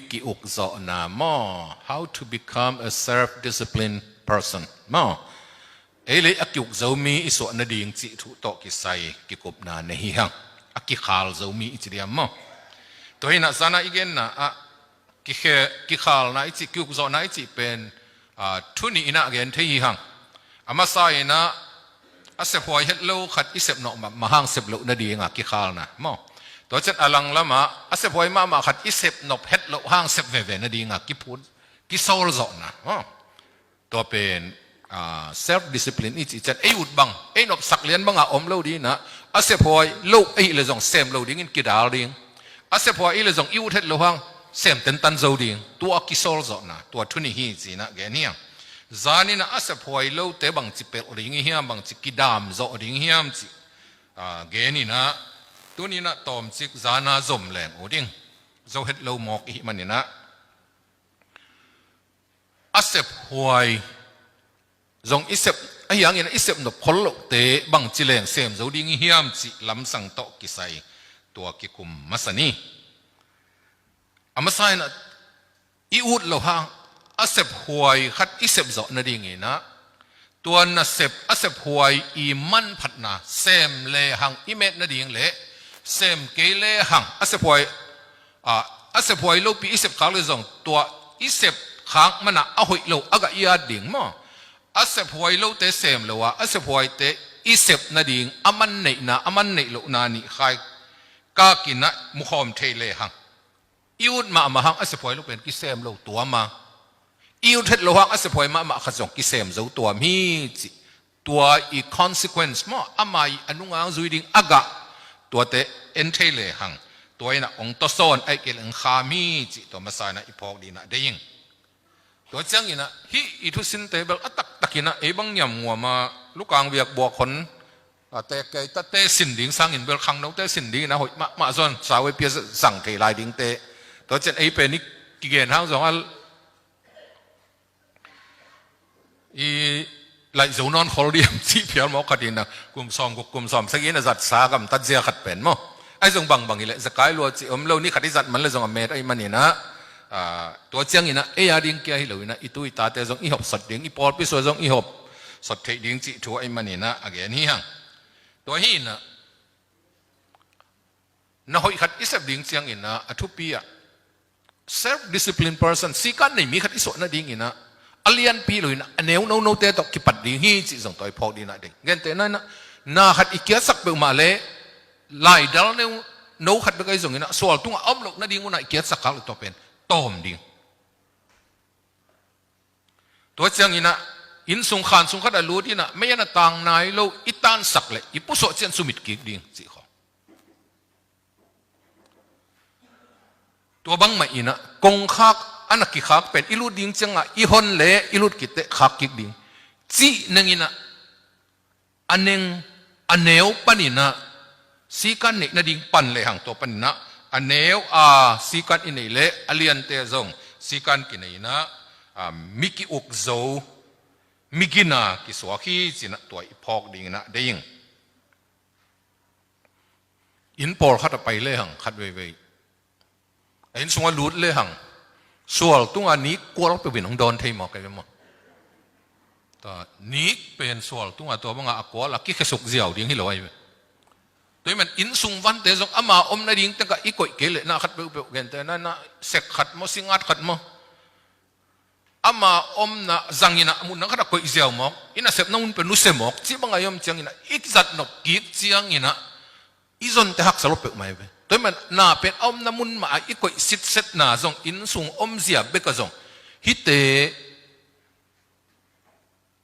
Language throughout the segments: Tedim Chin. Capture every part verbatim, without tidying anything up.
Ki-ukzawhna maw, how to become a self-disciplined person maw. Ei le a ki-ukzo mi i suah nading cih thu tawh kisai kikupna nei hi hang. A kikhal zo mi i ci diam maw. Tua hi-in ah zan-a i genna ah kikhe-, kikhalna i cih, ki-ukzawhna i cih pen, aa, thu nih in ah gen thei hi hang. A masa in ah a sephuai het lo khat i sep nop mahmah hang sep loh nadinga kikhalna maw. Tua ciang a langlamah a sephuai mahmah khat i sep nop het loh hang sep veve nadinga kiphut, kisawlzawhna maw. Tua pen, aa, self discipline i cih ciang ei ut bang, ei nopsak lian banga om lo ding in ah, a sephuai lo ahih leh zong sem lo dingin kidal ding. A sephuai ahih leh zong i ut het loh hang sem tentan zo ding. Tua kisawlzawhna, tua thu nih hi ci-in ah gen hi hang. Zan in ah a sephuai lote bangci pelh ding i hiam, bangci kidam zawh ding i hiam cih, aa, gen in ah, tuni in ah tawmcik zan-a zom leng uh ding. Zo het lo mawk i hih manin ah a sephuai zong i sep, ahi hangin i sep nop khol lohte bangci leng sem zo ding i hiam cih lamsang tawh kisai tua kikum masa ni. A masa in ah i ut loh hang a sephuai khat i sep zawh nadingin ah, tua nasep a sephuai i manphatna sem lehang i met nading le sem kei lehang a sephuai, a, a sephuai lopi i sep khak leh zong tua i sep khak manah a hoih lo a gah i at ding maw. A sephuai lote sem lo a, a sephuaite i sep nading a man neihna, a man neih lohna nih khaikakin ah mukhawm thei lehang, i ut mahmah hang a sephuai lo pen kisem lo tuam a, i ut het loh hang a sephuai mahmah khat zong kisem zo tuam hi cih. Tua i consequence maw, ama i a nunga zui ding a gah, tuate en thei lehang, tua in ah hong tawsawn, ahih kei leh hong kham hi cih tua masa in ah i phawk ding in ah deih ing. Tua ciangin ah hih i thusinte bel a taktakin ah ei bang niam nguam a, lukang biak buak hon, a, te kei ta te sin ding sangin bel khangnote sin dingin a hoih mahmah zaw, sau ei pia zang thei lai dingte. Tua ciang ei pen i kigen hang zong a, i laih zo nawn khol diam cih phial mawk khat in ah, kum sawm guk kum sawm sagih in a zatsa gamtat zia khat pen maw. Ahi zong bangbang hi leh zakai lua cih om lo, ni khat i zat man leh zong a met ahih manin ah, aa, tua ciangin ah ei a ding kia hi lo in ah i tu i tate zong i hopsot ding, i pawlpi sua zong i hopsot theih ding cih thu ahih manin ah a gen hi hang. Tua hi in ah na hoih khat i sep ding ciangin ah a thupi ah self discipline person, sikan nei mi khat i suah nadingin ah a lianpi lo in ah a neu nonote tawh kipat ding hi cih zong tua i phawk ding in ah ding. Gentehna in ah na khat i kiatsak peuhmah leh laidal neu no khat bek ahi zongin ah sual tungah a om loh nading un ah i kiatsak khak leh tua pen tawm ding. Tua ciangin ah innsung khan sung khat ah lut in ah mei an a tang nai lo i tansak leh i pusuah ciang sumit kik ding cih khawng. Tua bangmah in ah kongkhak a na kikhak pen i lut ding ciangah i hon leh i lut kik teh khak kik ding cih neng in ah, a neng, a neu panin ah sikan neih nading pan lehang, tua panin ah a neu a sikan i neih leh a liante zong sikan kinei in ah, a, mi ki-ukzo, mi gina kisuak hi ci-in ah tua i phawk ding in ah deih ing. Inn pawlkhat a pai lehang khat veivei, a inn sungah lut lehang sual tungah nik kual peuh in hong dawn thei mawk ei ve maw. Tua nik pen sual tungah tua bangah a kual a kikhesuk ziau ding hi lo ahi ve. Tua hi man inn sung vante zong ama om nading tekah i koih kei leh na khat peuhpeuh, gentehna in ah sek khat maw, singat khat maw, ama omna zangin ah mun dang khat ah koih ziau mawk, i nasepna mun peuh nusia mawk cih bangah i om ciangin ah i kizat nop kik ciangin ah i zonte haksa lo peuhmah hi ve. Tua hi man na pen a omna mun mah ah i koih sitsetna zong, inn sung omzia bekah zong hihte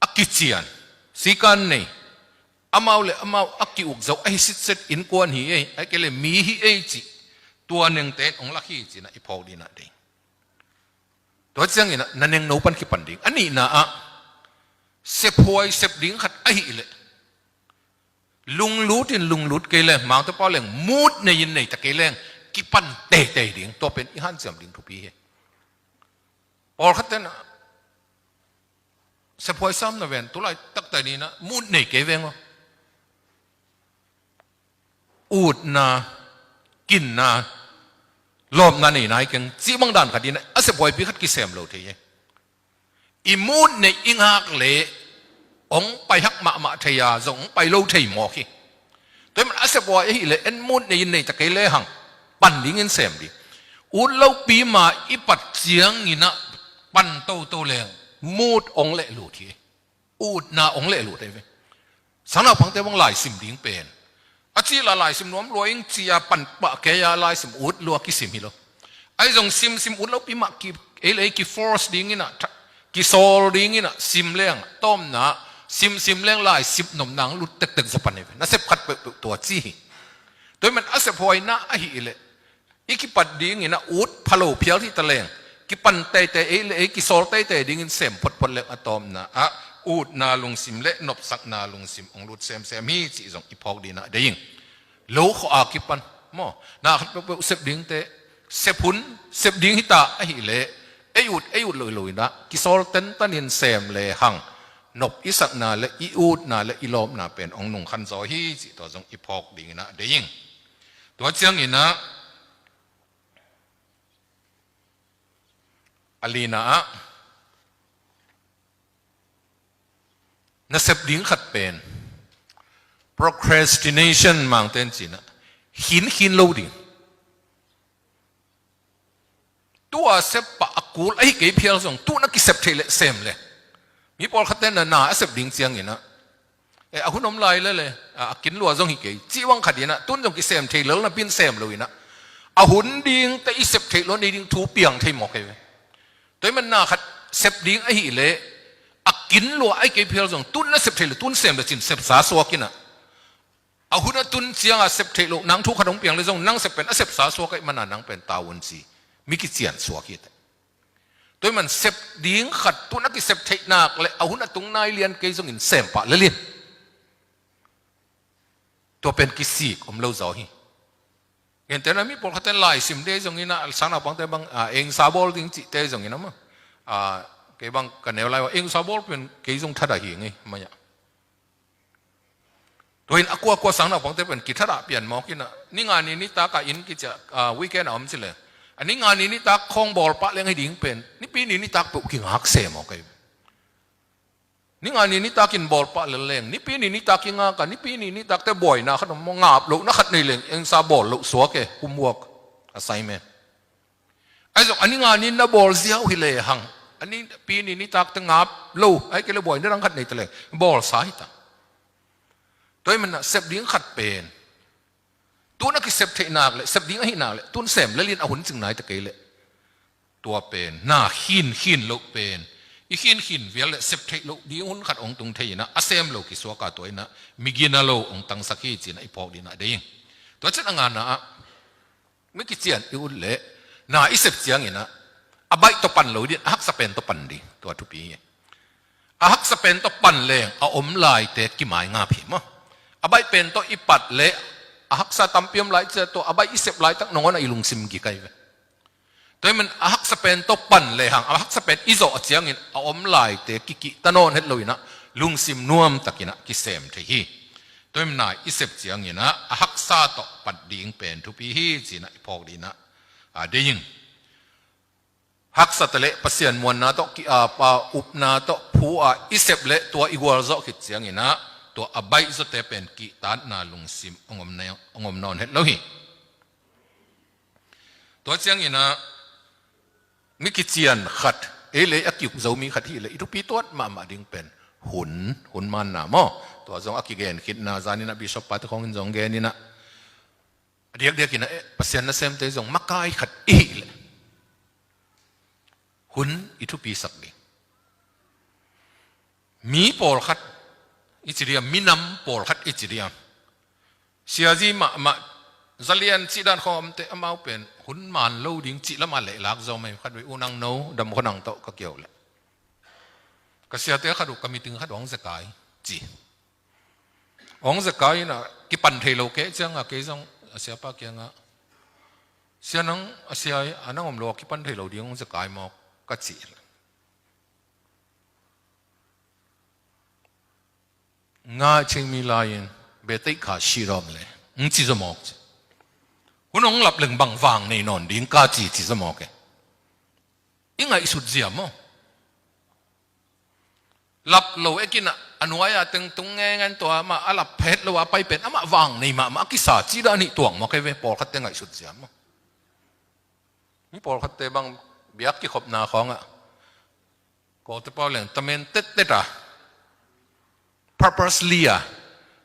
a kician, sikan nei, amau le amau a ki-ukzo ahi sitset innkuan hi ei, ahih kei leh mi hi ei cih tua nengte in hong lak hi ci-in ah i phawk ding in ah deih. Tua ciangin ah na nengno pan kipan ding. A nihna ah sephuai sep ding khat ahih leh lunglut in lunglut kei leng, mangte pau leng mut nei in nei ta kei leng kipan teitei ding. Tua pen i hanciam ding thupi hi. Pawlkhatte in ah sephuai sam na ven, tulaitak teh ni in ah mut nei kei veng aw. Utna, kinna, lawpna nei nai keng cih bang dan khat in a sephuaipi khat kisem lo thei hi. I mut neih i ngak leh hong pai hak mahmah thei a, zong hong pai lo thei mawk hi. Tua ahih manin a sephuai ahih leh en mut neih in nei ta kei lehang pan dingin sem ding. Ut lopi ma i pat ciangin ah pan toto leng mut hong lehlut hi. Utna hong lehlut hi ve. Sangnaupangte bang laisim ding pen a cih lah laisim nuam lua ing ci-a pan pah kei a laisim ut lua kisim hi lo. Ahi zong simsim ut lopi mah ki, ei le ei ki force dingin ah, tha-, kisawl dingin ah sim leng, tawmna simsim leng laisim nopna hong lut tektek zaw pan hi ve. Nasep khat peuhpeuh tua ci hi. Tua ahih manin a sephuaina ahih leh i kipat dingin a ut phalo phial hi ta leng, kipan teitei ei le ei kisawl teitei dingin sem photphot leng a tawmna ah utna lungsim le nopsakna lungsim hong lut semsem hi cih zong i phawk dingin ah deih ing. Lo khua a kipan maw, na khat peuhpeuh sep dingte, sep hun, sep ding hi ta ahih leh ei ut ei ut lo hi lo in ah kisawl tentan in sem lehang nop i sakna le i utna le i lawpna pen hong nungkhan zaw hi cih tua zong i phawk dingin ah deih ing. Tua ciangin ah a lina ah nasep ding khat pen procrastination Mangte'n ci-in ah khinkhin lo ding. Tu-a sep pah a kul ahi kei phial zong tu-in a kisep theih leh sem le. Mi pawlkhatte na, na a sep ding ciangin ah, eh, a hun om lai lel e, a, a kin lua zong hi kei cih bang khat in ah tu-in zong kisem thei lel napi-in sem lo in ah a hun dingte i sep theih loh nei ding thu piang thei mawk hi ve. Tua ahih manin na khat sep ding ahih leh a kin lua ahi kei phial zong tu-in na sep theih leh tu-in sem le ci-in sepsa suak in ah a hun a tun ciang a sep theih loh nang thu khat hong piang leh zong nang sep pen a sepsa suak ahih manin nang pen tau un ci, mi kician suak hi teh. Tua ahih manin sep ding khat tu-in a kisep theih nak leh a hun a tung nai lian kei zongin sem pah lel in. Tua pen kisik om lo zaw hi. Gentehna mi pawlkhatte laisim ding zongin ah, sangnaupangte bang, a, engsa bawl ding cihte zongin ah maw, a, kei bang ka neu lai-a engsa bawl pen kei zong thadah hi ngei mai-ah. Tua in a kuakua sangnaupangte pen kithadah pian mawk in ah, ni nga ni nitak a inn kiciah, a, weekend a om ci leh, a, ni nga ni nitak khawng bawl pah leng hi ding pen Nipi ni nitak peuh kingak se mawk hi. Ni nga ni nitak in bawl pah lel leng Nipi ni nitak kingak a, Nipi ni nitakte buaina khat om maw, ngap lohna khat nei leng engsa bawl loh suak e, homework, assignment. Ahi zong a ni nga ni na bawl ziau hi lehang a Nipi ni nitakte ngap lo, ahih kei leh buaina dang khat nei ta leng bawlsa hi ta. Tua ahih manin ah sep ding khat pen tu-in a kisep theih nak leh, sep ding ahih nak leh tu-in sem lel in a hun cing nai ta kei leh tua pen na khinkhin loh pen, i khinkhin vial leh sep theih loh ding hun khat hong tung thei in ah a sem lo kisuak a, tua in ah migina lo hong tangsak hi ci-in ah i phawk dingin ah deih ing. Tua ciang a ngana ah mi kician i ut leh na i sep ciangin ah a baih tawh pan lo ding, a haksa pen tawh pan ding, tua thupi hi. A haksa pen tawh pan leng a om laite kimai ngap hi maw. A baih pen tawh i pat leh a haksa tampi om lai ciang tua a baih i sep laitak nangawn ah i lungsim gik ahi ve. Tua ahih manin a haksa pen tawh pan lehang a haksa pen i zawh a ciangin a om laite kikihta nawn het lo in ah lungsim nuamtak in ah kisem thei hi. Tua ahih manin na i sep ciangin ah a haksa tawh pat ding pen thupi hi ci-in ah i phawk dingin ah, a, deih ing. Haksate leh Pasian muanna tawh ki-ap a, upna tawh phu a i sep leh tua i gualzawh khit ciangin ah tua a baih zawte pen kihtakna lungsim hong om na-, hong om nawn het lo hi. Tua ciangin ah mi kician khat, ei le ei a ki-up zo mi khat hi leh i thupi tuat mahmah ding pen hun, hun manna maw. Tua zong a kigen khitna zanin ah Bishop pate khawngin zong genin ah, a diakdiakin ah, eh, Pasian nasemte zong makai khat i hih leh hun i thupisak ding. Mi pawlkhat i ci diam, minam pawlkhat i ci diam, siazi mahmah, zalian cih dan khawng a omte amau pen hun man lo ding cih lamah lehlak zaw mai. Khatvei U Nang No Dam Khua Nang tawh ka kiau leh ka siate khat uh ka meeting khat uh hong zekai ci. Hong zekai in ah kipan thei lo kei ciangah kei zong a siapa kiangah, "Sia nang, a sia a nang om lo a kipan thei lo ding hong zekai mawk," ka cih. Ngai ching mi lai-in beteih kha shi rom le ng ci zo mawk ci. Hun hong lap leng bang vang nei nawn ding ka ci ci za maw ke? I ngaihsut zia maw? Lap lo ekin ah a nuai-a teng tung ngengen tua mah a lap phet lo a pai pen amah vang nei mahmah a kisa ci dah nih tuang maw ke ve? Pawlkhatte ngaihsut zia maw? Mi pawlkhatte bang biak kikhopna khawngah kawlte pau leng tamen tettet a purposely a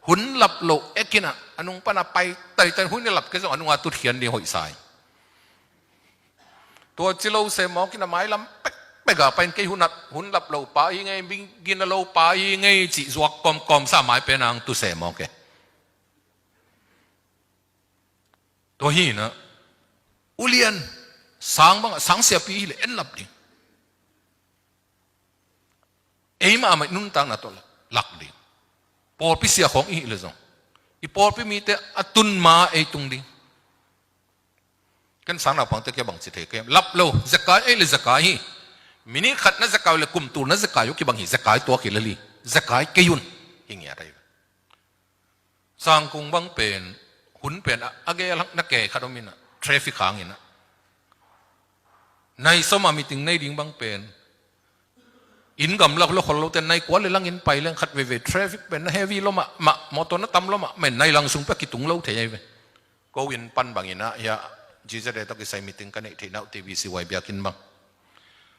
hun lap lo ekin ah a nung pan a pai taitan hun i lap kei zong a nunga tutkhian ding hoih sa hi. Tua ci lo se mawkin a mailam pekpek a pain kei hun lap, hun lap lo pa hi ngei, gina lo pa hi ngei cih zuak kawmkawm sa mai pen ang tu se mawk e. Tua hi inah ulian sang bangah sang siapi hileh en lap ding. Ei mahmah i nuntakna tawh lak ding. Pawlpi sia khawng i hih leh zong i pawlpi mite a tun ma ei tung ding. Ken sang naupangte kia bangci thei kem? Lap lo, zekai ei le zekai hi. Minit khat na zekai uh le kum tul na zekai uh kibang hi, zekai tuak hi lel hi. Zekai kei un. Hi ngiat ahi. Sangkung bang pen hun pen a, a gel hang na ke khat om inah traffic hang inah nai sawm a meeting nei ding bang pen inn gamlak lo khol lote nai kua le lang in pai leng khat veivei traffic pen na heavy lo mahmah, mawtaw na tam lo mahmah in nai lang sung pia kitung lo thei ahi ve. Ko inn pan bang inah hia G Z A tawh kisai meeting ka neih theih nah uh T B C Y biakinn bang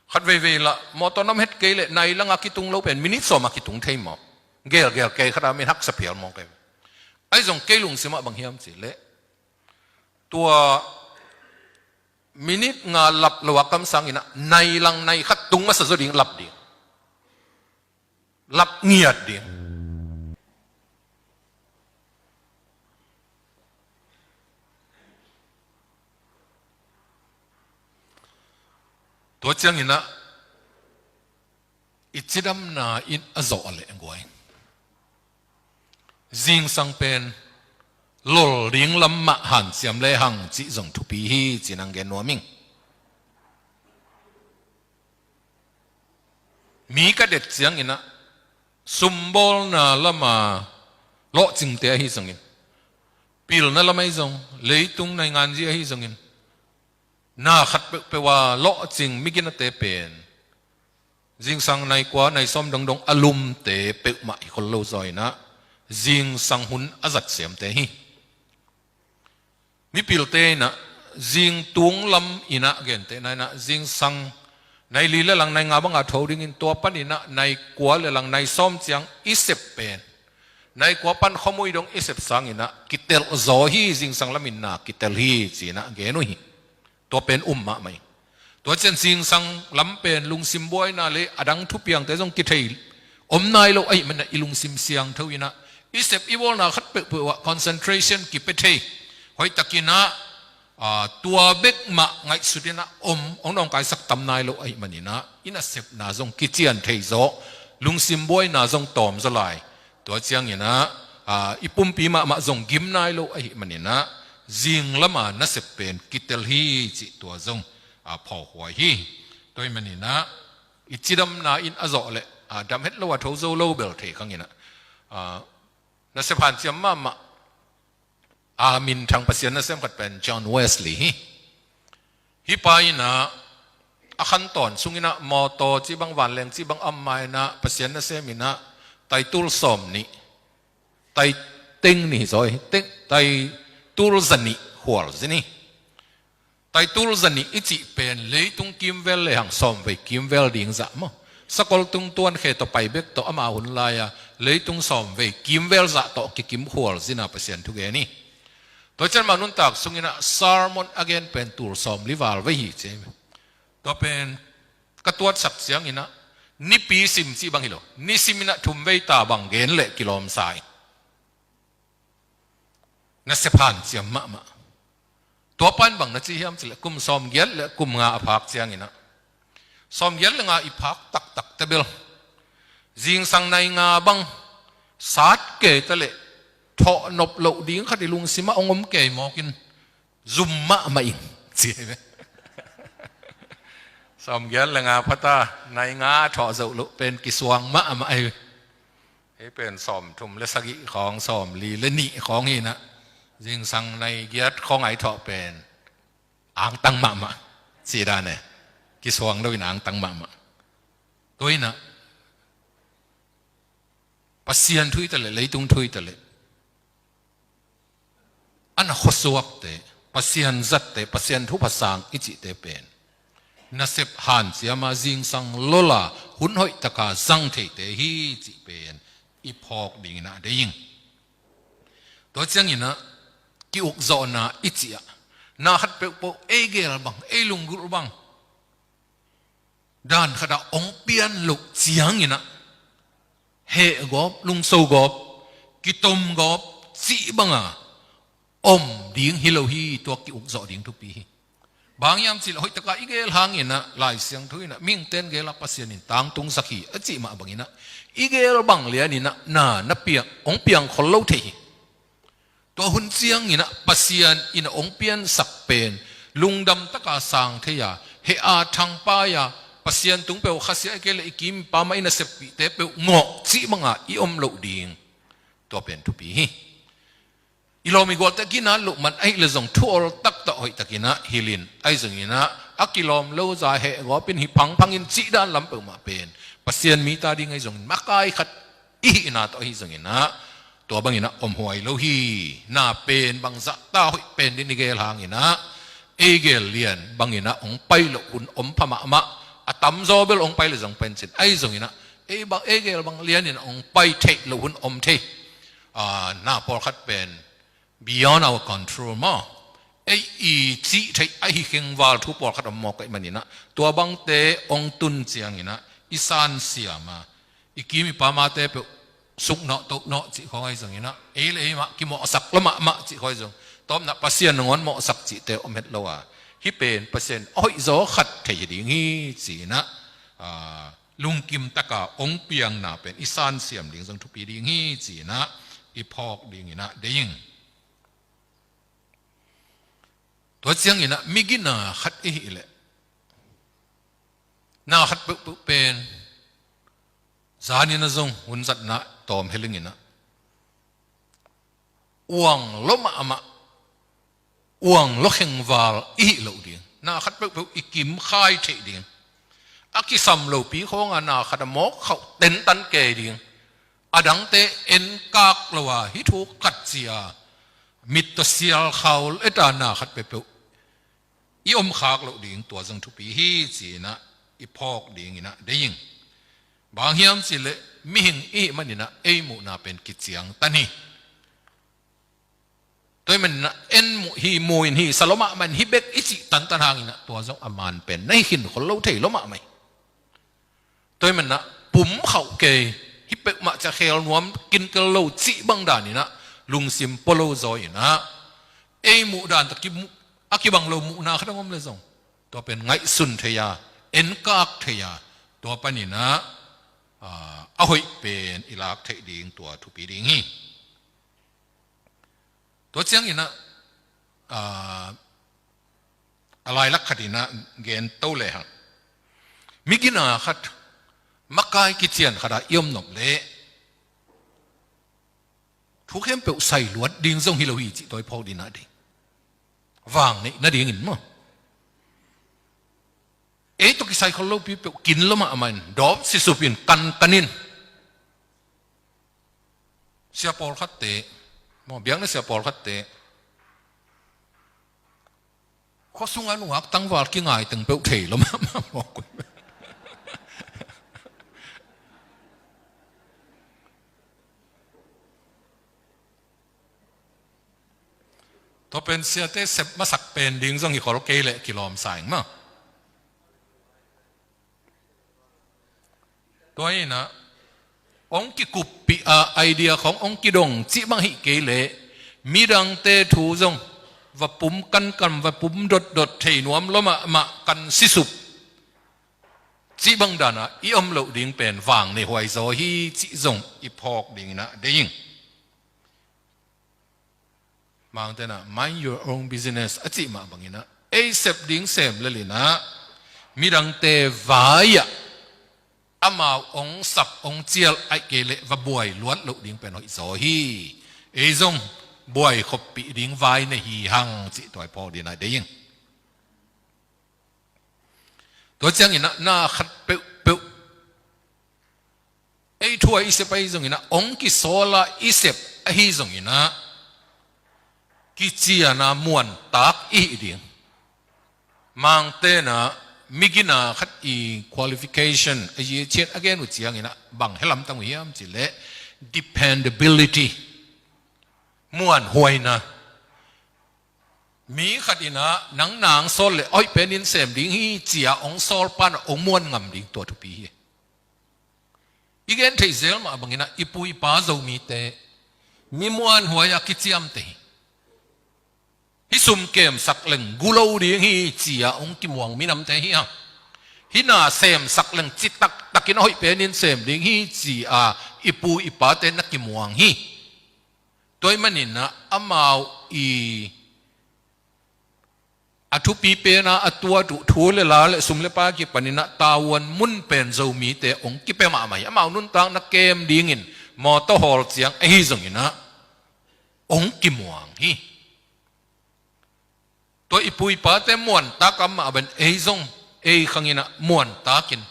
khat veivei lah mawtaw na om het kei leh nai langah kitung lo pen minit sawm a kitung thei maw? Gelgel kei khat a min haksa phial maw kei? Ahi zong kei lungsimah bang hiam cih leh tua minit nga lap lo a kamsang inah nai lang nai khat tung masa zaw ding, lap ding. Lap ngiat ding. Tua ciang inah i cidamna in a zawh leh guai zingsang pen lol ding lam mah hanciam le hang cih zong thupi hi ci-in ang gen nuam ing. Mi ka det ciang inah sumbawlna lama lawhcingte ahi zongin, pilna lam ahi zong, leitung nainganzi ahi zongin, na khat peuhpeuh a lawhcing miginate pen zingsang nai kua nai sawm dongdong a lumte peuhmah hi khol lo zaw inah zingsang hun a zat siamte hi. Mipilte inah zingtung lam inah gentehna inah zingsang nai li le lang nai nga banga tho dingin tua pan inah nai kua le lang nai sawm ciang i sep pen nai kua pan khawmui dong i sep sang inah kitelh zaw hi, zingsang lam inah kitelh hi ci inah gen uh hi. Tua pen um mahmah hi. Tua cian zingsang lam pen lungsim buaina le a dang thupiangte zong kithei om nai lo ahih manin ah i lungsim siangtho inah i sep i bawlna khat peuhpeuh ah concentration kipia thei. Hoihtak inah aa, tua bek mah ngaihsut inah om hong nawngkaisak tam nai lo ahih manin ah i nasepna zong kician thei zaw, lungsim buaina zong tawm zaw lai. Tua ciang inah aa, i pumpi mahmah zong gim nai lo ahih manin ah zinglam a nasep pen kitel hi cih tua zong aa, phawkhuai hi. Tua ahih manin ah i cidamna in a zawh leh aa, dam het lo a tho zo lo bel thei khang inah aa, nasep hanciam mahmah a minthang Pasian nasem khat pen John Wesley hi. Hih pa inah a khantawn sung inah mawtaw cih bang vanleng cih bang a om ma inah Pasian nasem inah taitul sawm nih, tai teng nih zaw hi, teng, taitul za nih khual zin hi. Taitul za nih i cih pen leitung kimvel le hang sawmvei kimvel ding zah maw? Sakol tung tuan khe tawh pai bek tawh ama hun lai-a leitung sawmvei kimvel zah tawh kikim khual zina Pasian thugen hi. Tua cian mah nuntak sung inah sermon a gen pen tul sawmli val vei hi ci. Tua pen ka tuatsak ciang inah nipi sim cih bang hi lo, nisim inah thumvei ta bang gen leh kilawm sa hi. Nasep hanciam mahmah. Tua pan bang na ci hiam cih leh kum sawmgiat le kum nga a phak ciang inah, sawmgiat le nga i phak taktak te bel zingsang nai nga bang sat kei ta leh thawh nop loh ding khat i lungsim ah hong om kei mawk in zum mahmah ing ci hi ve. Sawmgiat le nga phata nai nga thawh zoh loh pen kisuang mahmah hi ve. Hih pen sawmthum le sagih khawng, sawmli le nih khawng hi inah Zingsang nai giat khawng a i thawh pen angtang mahmah. Cih dan e. Kisuang loin angtang mahmah. Tua inah Pasian thu hi taleh, leitung thu hi taleh, a na khuasuakte, Pasian zatte, Pasian thupha sang i cihte pen nasep hanciama zingsang lola hun hoihtaka zang theite hi cih pen i phawk dinginah dei ing. Tua cianginah ki-ukzawhna i cih ah na khat peuhpeuh ei geel bang, ei lunggulh bang dan khatah hong pian loh cianginah hehgawp, lungso gawp, kitom gawp cih banga om ding hi lo hi. Tua ki-ukzawh ding thupi hi. Bang hiam cihleh hoihtaka i geel hanginah Lai Siangtho inah mihingten geelah Pasian in tangtungsak hi a cih mah banginah i geel bang lianinah na na piang, hong piang khol lo thei hi. Tua hun cianginah Pasian in a hong piansak pen lungdam taka sang thei-a, heh-a thangpai-a, Pasian tung peuh khasia a kei le i kim i pam a i naseppihte peuh ngawh cih banga i om loh ding, tua pen thupi hi. I lawm i gualte a kinat loh man ahih leh zong thu ol taktak hoihtakinah hilhin, ahi zonginah a kilawm lo za hehgawpin hi phangphangin cih dan lam peuhmah pen Pasian mite ading ahi zongin makai khat i hihna tawh ahi zonginah tua banginah omhuai lo hi. Na pen bangzahta hoih pen din i geel hanginah ei geel lian banginah hong pai loh hun om pha mahmah. A tamzaw bel hong pai le zong pen cin, ahi zonginah ei bang, ei geel bang lianin hong pai theih loh hun om thei. Ah, na pawlkhat pen beyond our control maw? Ei i cih theih ahi khengval thu pawlkhat om mawk ahih maninah tua bangte hong tun cianginah i sansiama, i kim i pamate peuh suknawh tohnawh cih khawng ahi zonginah ei le ei mah kimawhsak lua mahmah cih khawng ahi zong, tawpna Pasian nangawn mawhsak cihte om het lo a, hih pen Pasian a hoihzaw khat thei hi ding hi ci-inah, ah, lungkim taka hong piangna pen i sansiam ding zong thupi ding hi ci-inah i phawk dinginah dei ing. Tua cianginah migina khat i hih leh na khat peuhpeuh pen zaninah zong hunzatna tawm helinginah uang lua mahmah, uang lua khengval i hih loh ding, na khat peuhpeuh i kim khai theih ding, a kisam lopi khawnga na khat a mawk khauh tentan kei ding, a dangte enkak lo a hih thu khat ci-a mit tawh sialkhau leta na khat peuhpeuh i omkhak loh ding, tua zong thupi hi ci-inah i phawk dinginah dei ing. Bang hiam cihleh mihing i hih maninah ei muhna pen kiciangtan hi. Tua hih maninah en muh hi, mu in hi, sa lua mahmah in hi bek i cih tantan hanginah tua zong a man pen na hi khin khol lo thei lua mahmah hi. Tua hih maninah pum khauh kei, hih peuhmah ciah khel nuam kinkel lo cih bang daninah lungsim pua lo zaw inah ei muh dan tawh kimu-, a kibang lo muhna khat a om le zong tua pen ngaihsun thei-a, enkak thei-a, tua paninah, ah, a hoih pen i lak theih ding tua thupi ding hi. Tua cianginah, ah, a lailak khatinah gen to lehang, migina khat, makai kician khatah i om nop leh thu khempeuh sai luat ding zong hi lo hi cih tua i phawk dinah dei. Vang neih nadingin maw? Ei tawh kisai khol lopi peuh kin lua mahmah in dawp sisupin kankanin sia pawlkhatte maw, biakna sia pawlkhatte khua sunga nungak tangval kingai teng peuh thei lua mahmah mawk. Tua pen siate sep masak pen ding zong hi khol kei leh kilawm sa ing maw? Tua inah hong kikuppih a idea khawng hong kidong cih bang hih kei leh midangte thu zong va pum kankan, va pum dotdot thei nuam lua mahmah kan sisup cih bang danah i om loh ding pen vang nei huai zaw hi cih zong i phawk dinginah dei ing. Mangtenah mind your own business a cih mah banginah ei sep ding sem lelinah midangte vai-ah amau hong sap hong cial aih kei leh va buai luat loh ding pen hoih zaw hi. Ei zong buai khoppih ding vai na hi hang cih tua i phawk dingin a deih ing. Tua ciangin ah na khat peuhpeuh ei thu a i sep ahi zongin ah, hong kisawl a i sep ahi zongin ah, kician a muantak i hih ding. Mangte in ah migina khat i qualification a, i cian a gen uh ciangin ah bang hih lamtang uh hiam cih leh dependability, muanhuaina. Mi khat in ah nang na hong sawl leh a hoih penin sem ding hi ci-a hong sawl pa in ah hong muan ngam ding, tua thupi hi. I gen theih zel mah bangin ah i pu i pa Zomite mi muanhuai a kiciamteh hi. Hih sum kemsak leng gu lo ding hi ci-a hong kimuang minamte hi hang. Hih na semsak leng citak takin a hoih penin sem ding hi ci-a i pu i pate na kimuang hi. Tua ahih manin ah amau i a thupi pen a a tuat uh thu le la le sum le pai kipanin ah tavuan mun pen Zomite hong kipia mahmah hi. Amau nuntakna kem dingin mawtaw hawl ciang ahi zongin ah hong kimuang hi. Tua i pu i pate muantak a om mah bangin ei zong ei khangin ah muantakin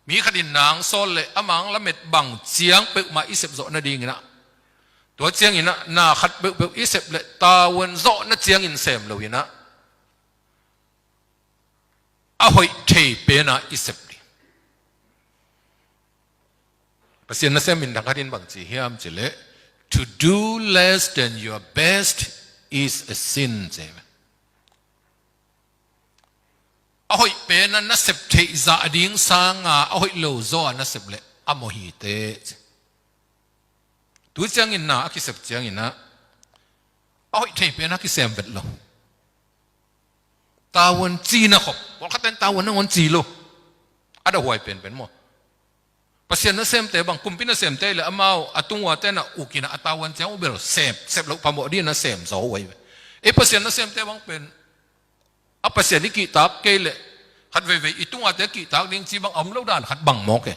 mi khat in na hong sawl leh a mang lamet bang ciang peuhmah i sep zawh nadingin ah, tua ciangin ah na khat peuhpeuh i sep leh tavuan zawhna ciangin sem loin ah a hoih thei pen a i sep ding. Pasian nasem minthang khat in bang ci hiam cih leh, "To do less than your best is a sin," ci hi. A hoih pen a na sep theih zah ding sanga a hoih lo zaw a na sep leh a mawh hi teh, ci. Tu ciangin na a kisep ciangin ah a hoih thei pen a kisem vet lo. Tavuan ci na khop, pawlkhat pen tavuan nangawn ci lo. A dahhuai penpen maw? Pasian nasemte bang, kumpi nasemte leh amau a tung uate na uk in ah a tavuan ciang uh bel sep, sep loh phamawh dingin a sem zaw uh ahi ve. Ei Pasian nasemte bang pen a Pasian i kihtak kei leh khat veivei i tung uate kihtak ding ci bang a om lo dan khat bang mawk e.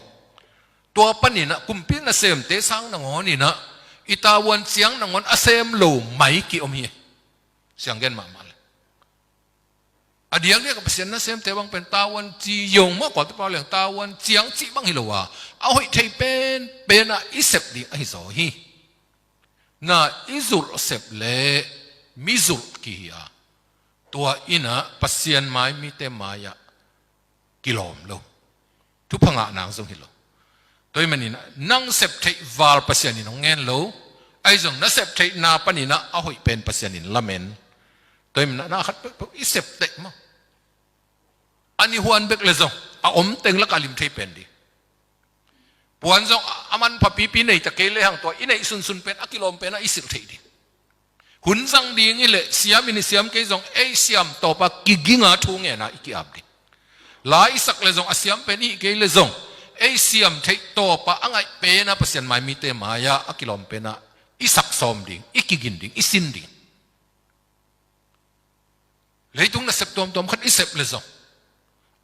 Tua panin ah kumpi nasemte sang nangawn in ah i tavuan ciang nangawn a sem lo mai kiom hi. Sianggen mahmah leh a diakdiak a Pasian nasemte bang pen tavuan ci zong maw, kuate pau leng tavuan ciang cih bang hi lo a, a hoih thei penpen a i sep ding ahi zaw hi. Na i zulh sep leh mizulh kihi a, tua in ah Pasian mai mite mai-ah kilawm lo. Thupha ngah nang zong hi lo. Tua ahih manin ah nang sep theih val Pasian in hong ngen lo. Ahi zong na sep theihna panin ah a hoih pen Pasian in lamen. Tua ahih manin ah na khat peuhpeuh i sep teh maw, a ni huan bek leh zong a om teng lakah lim thei pen ding. Puan zong a, a manpha pipi nei ta kei lehang tua i neih sunsun pen a kilawm pen a i silh theih ding. Hun zang ding hi leh siam in i siam kei zong ei siam tawpa kiginga thu ngen a i ki-ap ding. La i sak leh zong a siam pen i hih kei leh zong ei siam theih tawpa a ngaih pen a Pasian mai mite mai-ah a kilawm pen a i sak sawm ding, i kigin ding, i sin ding. Leitung nasep tuamtuam khat i sep leh zong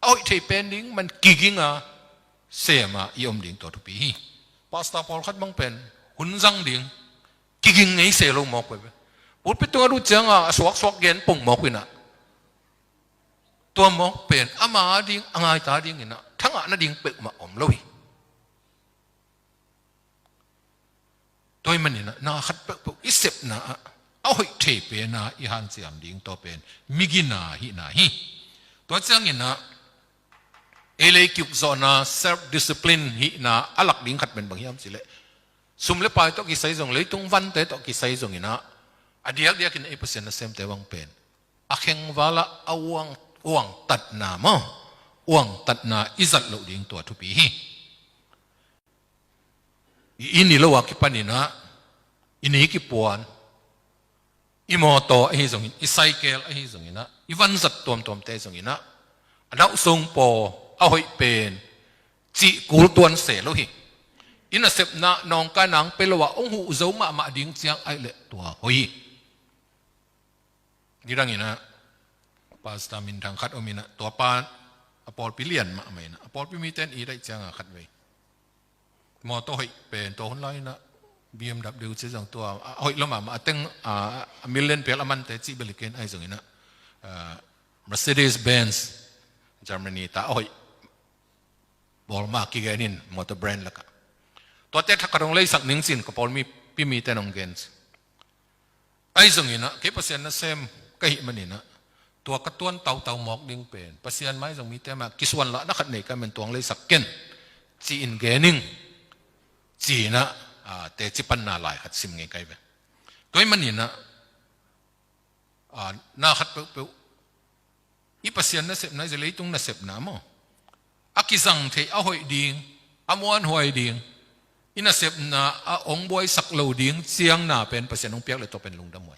a hoih thei pen ding man kiginga sem a i om ding tua thupi hi. Pastor pawlkhat bang pen hun zang ding kiging ngei se lo mawk uh ahi ve. Pulpit tungah lut ciangin a suaksuak gen pong mawk uh in ah, tua mawk pen ama ding a ngaita dingin ah thangah nading peuhmah om lo hi. Tua ahih manin ah na khat peuhpeuh i sepna ah a hoih thei pen a i hanciam ding, tua pen migina hihna hi. Tua ciangin ah ei lei kiuk zawhna, self discipline hihna a lak ding khat pen bang hiam cih leh, sum le pai tawh kisai zong, leitung vante tawh kisai zongin ah a diakdiakin ei Pasian nasemte bang pen a khengval ah a uang, uangtatna maw, uangtatna i zat loh ding tua thupi hi. I inn i lo a kipanin ah, i ni kipuan, i mawtaw ahi zongin, i cycle ahi zongin ah, i vanzat tuamtuamte zongin ah, a nauhsong paw a hoih pen cih kul tuan se lo hi. I nasepna nawngkaina hong pia lo a hong huh zo mahmah ding ciang ahih leh tua hoih hi. Nidangin ah pastor minthang khat om in ah, tua pa a pawlpi lian mahmah in ah, a pawlpi mite in it ahih ciangin khatvei mawtaw hoih pen tua hun lai in ah B M W ci zong tua a hoih lo mahmah, a teng a, a million pial a mante cih bel hi kei in, ahi zongin ah, a, Mercedes Benz, Germany ta a hoih bawl mah kigen in, motor brand lakah. Tuate thak khat hong leisak ning ci-in ka pawlpi mite in hong gen ci. Ahi zongin ah kei Pasian nasem ka hih manin ah, tua ka tuan tautau mawk ding pen Pasian mai zong mite mah kisuanlahna khat nei ka hih manin tua hong leisak ken ci-in gen ing, ci-in ah, a, teci panna lai khat sim ngei ka hi ve. Tua hih manin ah, a, na khat peuhpeuh i Pasian nasepna, i leitung nasepna maw, a kizang theih, a hoih ding, a muanhuai ding, i nasepna a hong buaisak lo ding ciang na pen Pasian hong piak leh tua pen lungdam huai.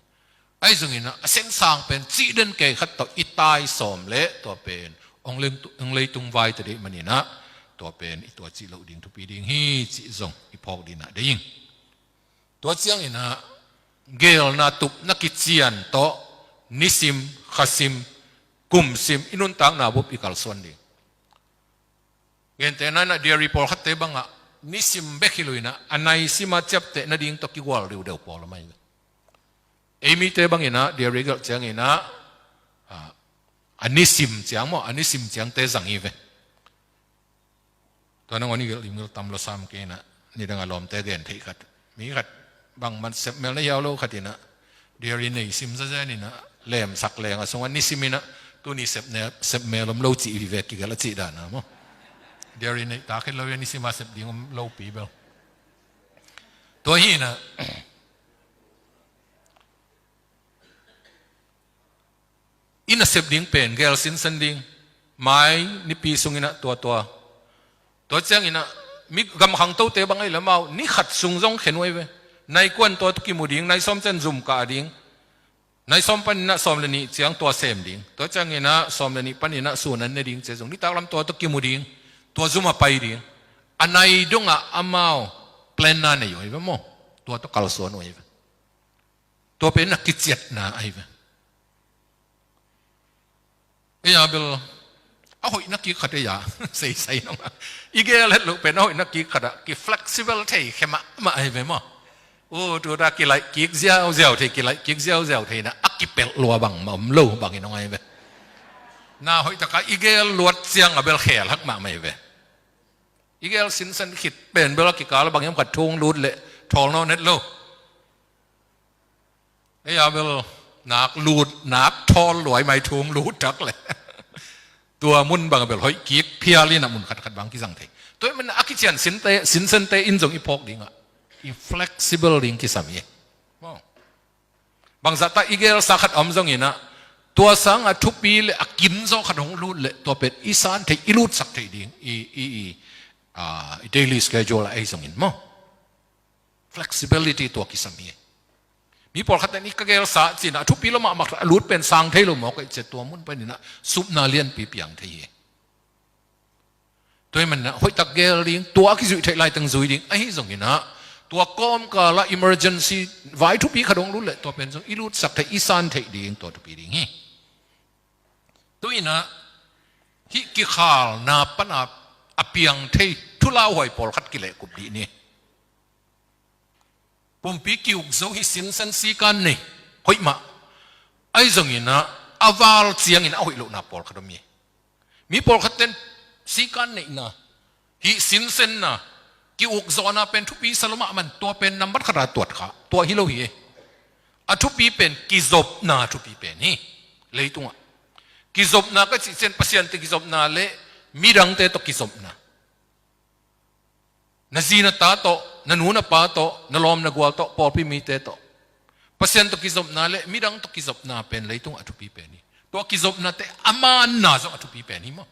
Ahi zongin ah a sensang pen cih den kei khat tawh i tai sawm leh tua pen hong leng-, hong leitung vai ta deih manin ah, tua pen i tua cih loh ding thupi ding hi cih zong i phawk ding ah deih ing. Tua ciangin ah geelna tupna kician tawh nisim, khasim, kumsim i nuntakna bup i kalsuan ding. Gentehna in ah diary pawlkhatte bangah nisim bek hi lo in ah, a naisim a ciapteh nading tawh kigual deudeu pawl a mai. Ei mite bangin ah diary gelh ciangin ah, a, a nisim ciang maw, a nisim ciangte zang hi ve. Tua nangawn i gelh limgil tam lo sam kei in ah, nidang a lawmte gen theih khat. Mi khat bangmah sepmel na hiau lo khat in ah, diary nei sim zazen in ah, lemsak leng a sungah nisim in ah, tuni sepmel, sepmel om lo cih hi ve, kigelh a cih dan a maw. Diary neih tak hi lo, nisim a sep ding om lopi bel. Tua hi in ah, i nasep ding pen geel sinsen ding. Mai nipi sungin ah tua tua. Tua ciangin ah mi gamkhang tote bang ahih leh amau ni khat sung zong khen uh ahi ve. Nai kuan tua tawh kimu ding, nai sawm ciang zum kah ding. Nai sawm panin ah sawm le nih ciang tua sem ding. Tua ciangin ah sawm le nih panin ah sun an ne ding ci zong. Nitak lam tua tawh kimu ding. Tua zum a pai ding. A nai dongah amau plan na nei uh ahi ve maw. Tua tawh kalsuan uh ahi ve. Tua pen a kiciatna ahi ve. Ei a bel a hoihna kik khat ei a, seisai nong a, i geel het loh pen a hoihna kik khat ah ki flexible thei khe mahmah ahi ve maw. U, tuta kilaih kik ziauziau thei, kilaih kik ziauziau thei na a kipelh lua bangmah om lo bangin hong ahi ve. Na hoih taka i geel luat ciang a bel khel hak mahmah ahi ve. I geel sinsen khit pen bel a kikal a bang hiam khat thu hong lut leh thawl nawn het lo. Ei a bel nak lut, nak thawl luai mai thu hong lut tak leh. Tua mun bang a bel hoih kik phial in a mun khatkhat bang kizang thei. Tua ahih manin a kician sinte, sinsente in zong i phawk dingah i flexible ding kisam hi. Maw. Bangzahta i geelsa khat a om zongin ah, tua sangah thupi leh a kimzaw khat hong lut leh tua pen i san theih, i lutsak theih ding i, i, i, a, i daily schedule ah ahi zongin maw. Flexibility tua kisam hi. Mi pawlkhat in i ka geelsa ci-in ah a thupi lo mahmah a lut pen sang thei lo mawk ahih ciang tua mun panin ah supna lianpi piang thei hi. Tua ahih manin ah hoihtak geel ding, tua a kizuih theih laiteng zui ding ahi zongin ah, tua kawmkal ah emergency vai thupi khat hong lut leh tua pen zong i lutsak theih, i san theih ding tua thupi ding hi. Tu-in ah hih kikhalna pan a piang thei thu lauhuai pawlkhat kilehkup dih ni. Pumpi ki-uk zo hi, sinsen sikan nei, hoih mah. Ahi zongin ah a val ciangin a hoih lohna pawlkhat om hi. Mi pawlkhat ten sikan neihna, hih sinsenna, ki-uk zawhna pen thupi sa lo mahmah in tua pen nambat khat a tuat kha, tua hi lo hi. A thupi pen kizopna thupi pen hi. Leitungah kizopna ka cih ciang Pasian tawh kizopna leh midangte tawh kizopna. Na zi na ta tawh, na nu na pa tawh, na lawm na gual tawh, pawlpi mite tawh. Pasian tawh kizopna leh midang tawh kizopna pen leitung a thupi pen hi. Tua kizopnate a manna zong a thupi pen hi maw.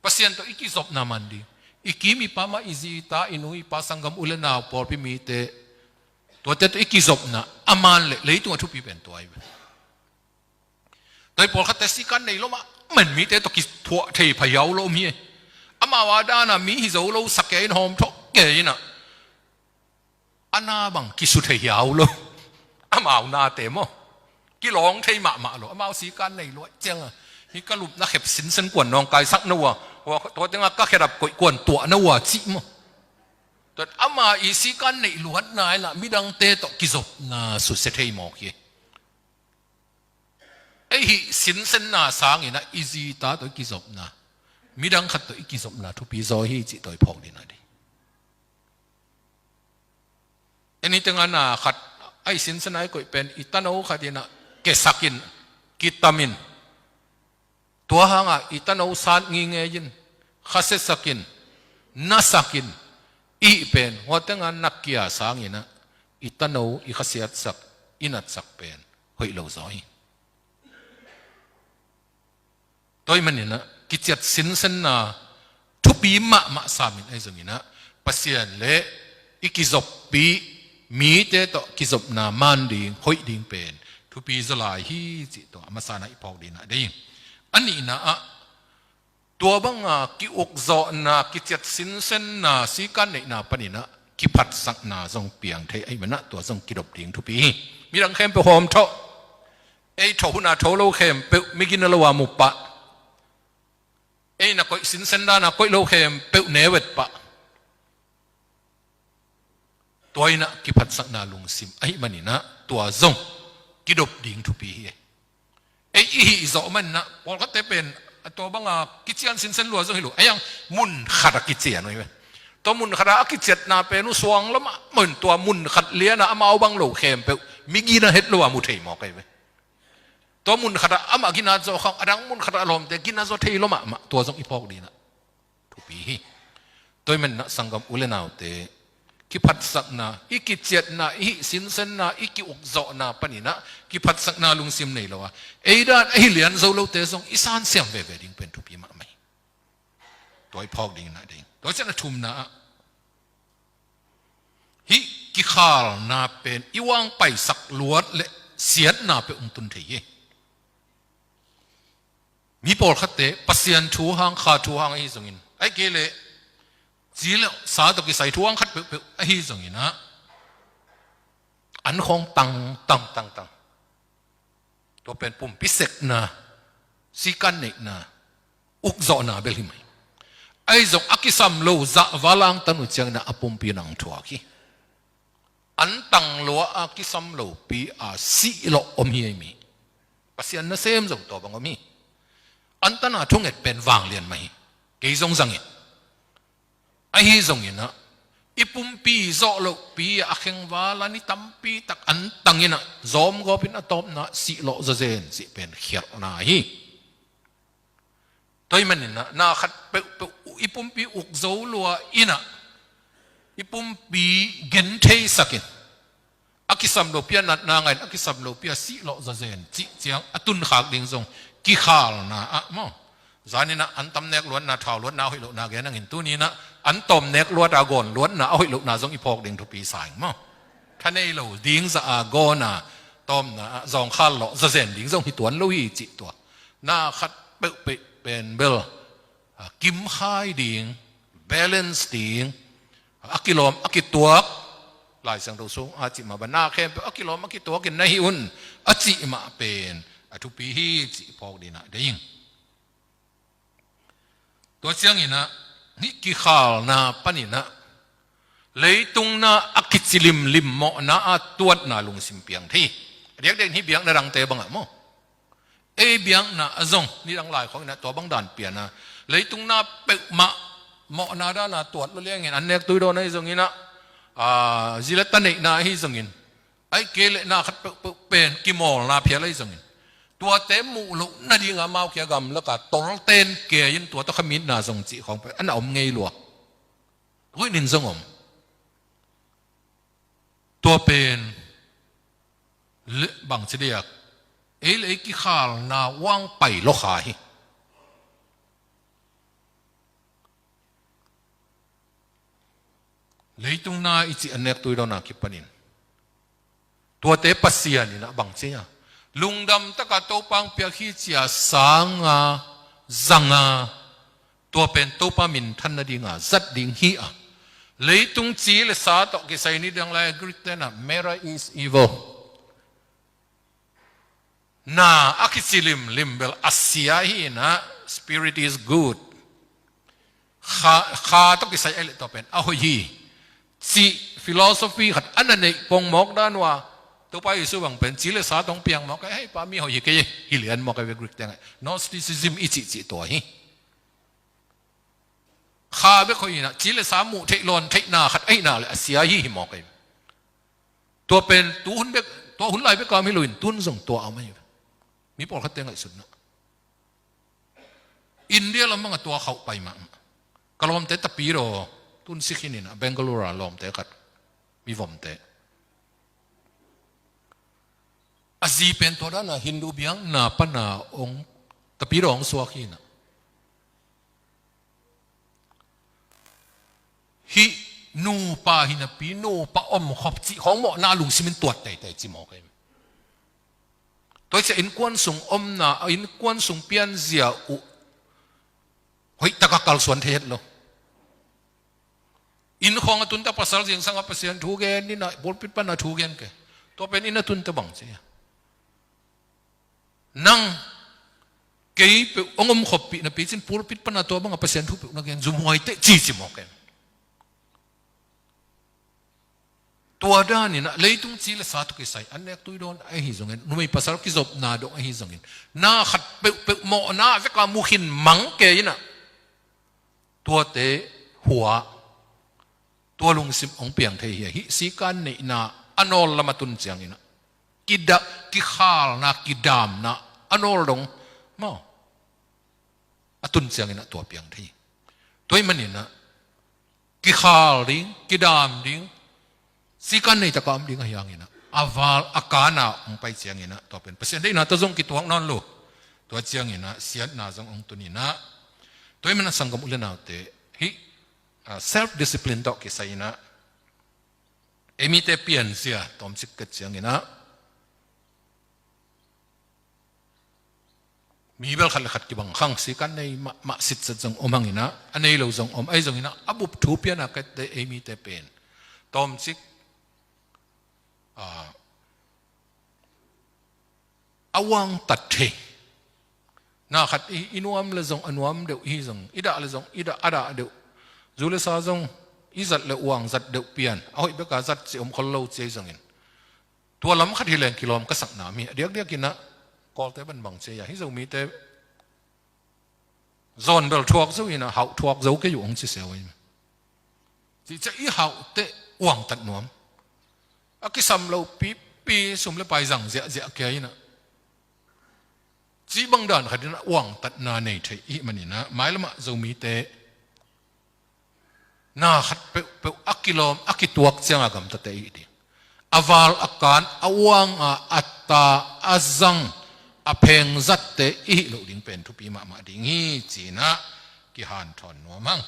Pasian tawh i kizopna man ding. I kim i pam ah i zi i ta, i nu i pa, sanggam, u le nau, pawlpi mite, tuate tawh i kizopna a man leh leitung a thupi pen tua hi ve. Tua hi pawlkhatte sikan nei lo mahmah in mite tawh kithuah thei pha hiau lo om hi. Amau a dana mi hi zo lo sa kei in, hawm thawh kei in ah, a na bang kisu thei hiau lo. Amau nate maw, kilawng thei mahmah lo. Amau sikan nei luai ciang a, hih ka lupna khep sinsen kuan nawngkaisak na uh a, tua tengah ka khedap koih kuan tuah na uh a cih maw. Tua ama i sikan neih luatna inah midangte tawh kizopna susia thei mawk hi. Ei hih sinsenna sanginah i zita tawh i kizopna, midang khat tawh i kizopna thupi zaw hi cih tawh i phawk dihna ding. Anything a na khat a i sinsenna i koih pen i tano khat inah kesakin, kitamin, tua hangah i tano sat ngingei in, khasiasakin, nasakin i hih pen, huateng a nakia sanginah i tano i khasiatsak, i natsak pen hoih lo zaw hi. Tua ahih maninah kiciat sinsenna thupi mahmah samin ahi zonginah Pasian le i kizoppi mite tawh kizopna man ding, hoih ding pen thupi zaw lai hi cih tua a masanah i phawk dihna ding. A nihna ah tua banga ki-ukzawhna, kiciat sinsenna, sikan neihna paninah kiphatsakna zong piang thei ahih maninah tua zong kidop ding thupi hi. Midang khempeuh hawm thawh. Ei tho huna tho lo khempeuh migina lo a mu pah. Ei na koih sinsen dana koih lo khempeuh ne vet pah. Tua inah kiphatsakna lungsim ahih maninah tua zong kidop ding thupi hi. Ei i hih zawh maninah pawlkhatte pen a tua banga kician sinsen lua zong hi lo. Ei ang mun khat a kician uh hi ve. Tua mun khat a a kiciatna pen uh suang lo mahmah in tua mun khat lianah amau bang lo khempeuh migina het lo a mu thei mawk ahi ve. Tua mun khatah amah ginat zawh khang, a dang mun khatah a lawmte ginat zaw thei lo mahmah, tua zong i phawk dihna thupi hi. Tua ahih maninah sanggam u le naute, kiphatsakna, i kiciatna, i hih sinsenna, i ki-ukzawhna paninah kiphatsakna lungsim nei lo a, ei dan ahi lian zo lote zong i sansiam veve ding pen thupi mahmah hi. Tua i phawk ding inah ding. Tua ciang a thumna ah hih kikhalna pen i uangpaisak luat le siatna peuh hong tun thei hi. Mi pawlkhatte Pasian thu hang, kha thu hang ahi zongin, ahih kei leh ci le sa tawh kisai thu hang khat peuhpeuh ahi zonginah an khawng tang tang tang tang. Tua pen pumpi sekna, sikan neihna, ukzawhna bel hi mai. Ahi zong a kisam lo zahval a hong tan uh cianginah a pumpi in a hong thuak hi. An tang lua a kisam lopi a sih lawh om hi ei mi. Pasian nasem zong tua bang om hi. An tana thunget pen vanglian mah hi. Kei zong zangin. Ahi zonginah i pumpi zawh lohpi a khengval a ni tampi tak an tanginah zawmgawpin a tawpna sih lawh zawzen cih pen khialhna hi. Tua ahih maninah na khat peuhpeuh i pumpi uk zo lua inah i pumpi gentheisakin a kisam lopi a natna ngahin a kisam lopi a sih lawh zawzen cih ciang a tunkhak ding zong kikhalna ah maw? Zaninah an tam nek luatna, thau luatna a hoih lohna gen hangin tuninah an tawm nek luata gawn luatna a hoih lohna zong i phawk ding thupi sa ing maw? Tha nei lo ding zah a gawna tawmna ah zawngkhal lawh zawzen ding zong hi tuan lo hi cih tua. Na khat peuhpeuh pen bel a kimkhai ding, balance ding, a kilawm a kituak, Lai Siangtho sung a cih mah bang na khempeuh a kilawm a kituakin na hih un a cih mah pen a thupi hi cih phawk dihna ding. Tua cianginah hih kikhalna paninah leitung na a kici limlim mawhna a tuatna lungsim piang thei. A diakdiak hih biakna dangte bangah maw? Ei biakna ah zong nidang lai khawnginah tua bang dan piana leitung na peuhmah mawhna dana tuat lo liangin an nek tui dawn ahi zonginah, a, zi le ta neihna ahi zongin, ahih kei leh na khat peuhpeuh pen kimawlna phial ahi zongin, tuate muh loh nadinga amau kia gamlaka tolten kei in tua tawh khamitna zong cih khawng pen a na om ngei lua. Tuinin zong om. Tua pen bangci diak, ei le ei kikhalna uang pai lawkha hi. Leitung na i cih a nek tui dawn a kipanin tuate Pasian in a bangci a lungdam taka Topa hong piak hi cia sanga zanga tua pen Topa minthan nadinga zat ding hi a, leitung ci le sa tawh kisai ni dang lai a Greek tenah mera is evil. Na a kici limlim bel a sia hi inah spirit is good. Kha, kha tawh kisai ai le tua pen a hoih hi. cih philosophy khat a na neih pongmawk dan uh a, Topa Jesu bang pen ci le sa tawh hong piang mawk a, hei pa, mi hoih hi kei hi lian mawk a ve, Greek tengah Gnosticism i cihcih tua hi. Kha bek hoih inah, ci le sa muh theih lawn theihna khat ahihna le a sia hi hi mawk a hi. Tua pen tu hun bek, tua hun lai bek a om hi loin tun zong tua a om ahi ve. Mi pawlkhatte ngaihsutna India lam bangah tua khauh pai mahmah. Ka lawmte tapidaw tun si khin inah, Bangalore a lawmte khat, mivomte. A zi pen tua dana Hindu biakna pana hong, tapidaw hong suak hi inah. Hih nupa hi napi, nupa omkhop cih khawng mawhna lungsimin tuat teitei ci mawk a hi. Tua hi ciah innkuan sung omna, a innkuan sung pianzia uh hoih taka kalsuan thei het lo. Inn khawng a tunta pasal zingsang a Pasian thu gen inah, pulpit pana thu gen kei. Tua pen inn a tunta bang ci a, nang kei peuh hong omkhoppih napi cin pulpit pana tua banga Pasian thu peuh na gen, zumhuai teh ci ci mawk a hi. Tua dan inah leitung ci le sa tawh kisai an nek tui dawn ahi zongin, numei pasal kizopna dong ahi zongin, na khat peuhpeuh mawhna veka mu khin mang kei inah, tuate hua, tua lungsim hong piang thei hi a, hih sikan neihna a nawl lam a tun ciang inah, kida, kikhalna, kidamna a nawl dong maw, a tun ciang inah tua piang thei hi. Tua ahih man inah kikhal ding, kidam ding, sikan nei taka om ding ahi hang inah, a val a kana hong pai ciang inah, tua pen Pasian deihna tawh zong kituak nawn lo. Tua ciang inah siatna zong hong tun inah, tua ahih man a sanggam u le naute, hih, ah, self discipline tawh kisai inah, ei mite pianzia tawmcik ket ciang inah, mi bel khat le khat kibang khang, sikan nei mahmah sitset zong om hang inah, a nei lo zong om ahi zong inah, a bup thu piana kette ei mite pen tawmcik, ah, a uangtat thei. Na khat i, i nuam le zong a nuam deuh, i hi zong i dah le zong i dah, a dah deuh. Zu le sa zong i zat le uang zat deuh pian, a hoih beka zat ci om khol lo ci ahi zongin, tua lam khat hi leng kilawm ka sakna mi a diakdiak inah, Kawlte bangbang ci a, hih Zomite zawn bel thuak zo inah, hauh thuak zo kei uh hong ci sia uh ahi. Cih ciah i hauh teh uangtat nuam. A kisam lo pipi, sum le pai zang ziahziah kei inah, cih bang dan khat inah uangtatna nei thei i hih man inah, mailamah Zomite na khat peuhpeuh a kilawm, a kituak cianga gamtate i hih ding, a val a kan, a uang a, a ta, a zang, a phengzatte i hih loh ding pen thupi mahmah ding hi ci inah kihanthawn nuam hang.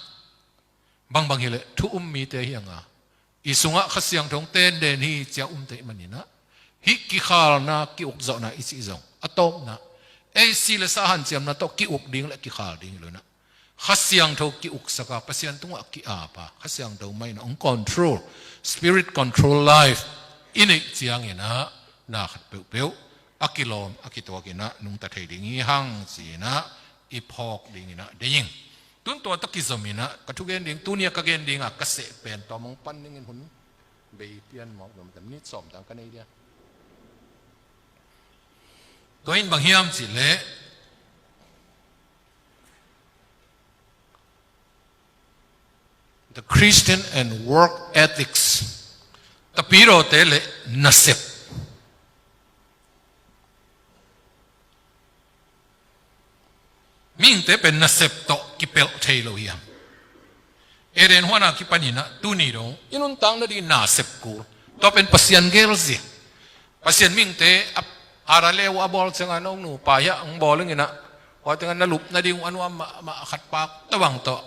Bangbang hileh thu um mite hi hang a, i sungah Kha Siangtho hong tenden hi ci a umte i hih man inah, hih kikhalna, ki-ukzawhna i cih zong a tawpna, ei si le sa hanciamna tawh ki-uk ding le kikhal ding hi lo inah, Kha Siangtho ki-uksak a, Pasian tungah ki-ap a, Kha Siangtho mah inah hong control, spirit control life i neih ciang inah, na khat peuhpeuh a kilawm, a kituak inah nungta thei ding hi hang ci inah i phawk ding inah deih ing. Tun tua tawh kizom inah ka thugen ding, tuni a ka gen ding a ka seh pen tawm hong pan dingin, hun bei pian mawk dom, minit sawm dan ka nei dia. Tua in bang hiam cih leh, the Christian and work ethics. Tapidawte le nasep. Mihingte pen nasep tawh kipelh thei lo hiam? Eden huan a kipan inah tuni dong i nuntak nading nasep kul. Tua pen Pasian gelzia. Pasian mihingte a, Adam le Eva a bawl ciangah, no nupa hiah hong bawl ing inah, tua tengah na lup nading uh a nuam mahmah khat pak tawh bang tawh,